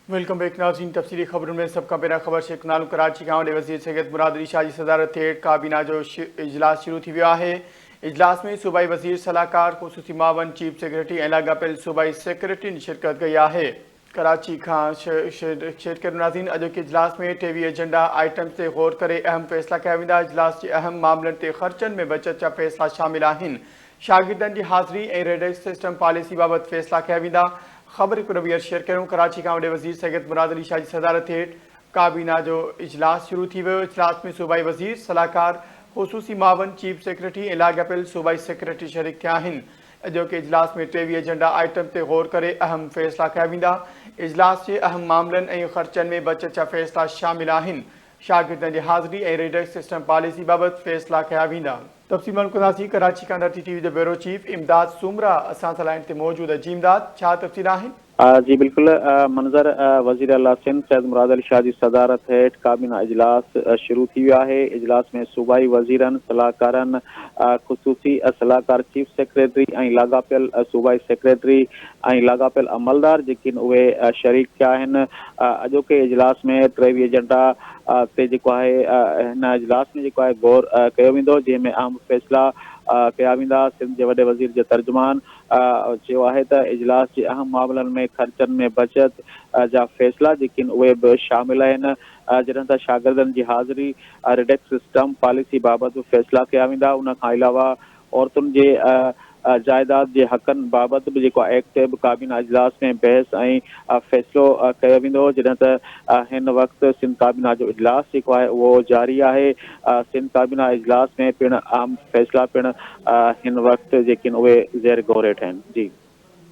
Welcome back ناظرين تفصيلي خبرن ۾ سڀ کان پهريان خبر شيخ نالو ڪراچي کان وڏي وزير سيد مراد علي شاهه جي صدارت هيٺ ڪابينا جو اجلاس شروع ٿي ويو آهي اجلاس ۾ صوبائي وزير صلاحڪار خصوصي معاون چيف سيڪريٽري ۽ لاڳاپيل صوبائي سيڪريٽرين شرڪت ڪئي آهي. ڪراچي کان شيئر ڪريو ناظرين اڄوڪي اجلاس ۾ 23 ايجنڊا آئٽمز تي غور ڪري اهم فيصلا ڪيا ويندا اجلاس جي اهم معاملن تي خرچن ۾ بچت جا فيصلا شامل آهن شاگردن جي حاضري ۽ ريڊڪس سسٽم پاليسي بابت فيصلا ڪيا ويندا. خبر هڪ ٻيهر شيئر ڪريون ڪراچي کان وڏي وزير سيد مراد علي شاهه جي صدارت هيٺ ڪابينا جو اجلاس شروع ٿي ويو. اجلاس ۾ صوبائي وزير، صلاحڪار، خصوصي معاون، چيف سيڪريٽري ۽ لاڳاپيل صوبائي سيڪريٽري شريڪ ٿيا آهن. اڄوڪي اجلاس ۾ 23 ايجنڊا آئٽم تي غور ڪري اهم فيصلا ڪيا ويندا. اجلاس جي اهم معاملن ۽ خرچن ۾ بچت جا فيصلا شامل آهن. شاگردن جي حاضري ۽ ريڊڪس سسٽم پاليسي بابت فيصلا ڪيا ويندا. تفصيل معلوم ڪنداسين ڪراچي کان ڌرتي ٽي وي جو بيورو چيف امداد سومرا اسان سان لائين تي موجود جي امداد ڇا تفصيل آهن؟ جي بلڪل منظر وزير اعليٰ سنڌ سيد مراد علي شاهه جي صدارت هيٺ ڪابينا اجلاس شروع ٿي ويو آهي اجلاس ۾ صوبائي وزيرن صلاحڪارن خصوصي صلاحڪار چيف سيڪريٽري ۽ لاڳاپيل صوبائي سيڪريٽري ۽ لاڳاپيل عملدار جيڪي آهن اهي شريڪ ٿيا آهن. اڄوڪي اجلاس ۾ 23 ايجنڊا تي جيڪو آهي هن اجلاس ۾ جيڪو آهي غور ڪيو ويندو جنهن ۾ اهم فيصلا ڪيا ويندا. سنڌ جي وڏي وزير جي ترجمان چيو آهي ته اجلاس جي اهم معاملن ۾ خرچن ۾ بچت جا فيصلا جيڪي آهن اهي به شامل آهن جڏهن ته شاگردن جي حاضري ريڊڪس سسٽم پاليسي بابت به فيصلا ڪيا ويندا ان کان علاوه عورتن جي جائيداد جي حقن بابت به جيڪو ايڪٽ تي به ڪابينا اجلاس ۾ بحث ۽ فيصلو ڪيو ويندو جڏهن ته هن وقت سنڌ ڪابينا جو اجلاس جيڪو آهي اهو جاري آهي سنڌ ڪابينا اجلاس ۾ پڻ اهم فيصلا پڻ هن وقت جيڪي آهن اهي زير غور هيٺ آهن جي.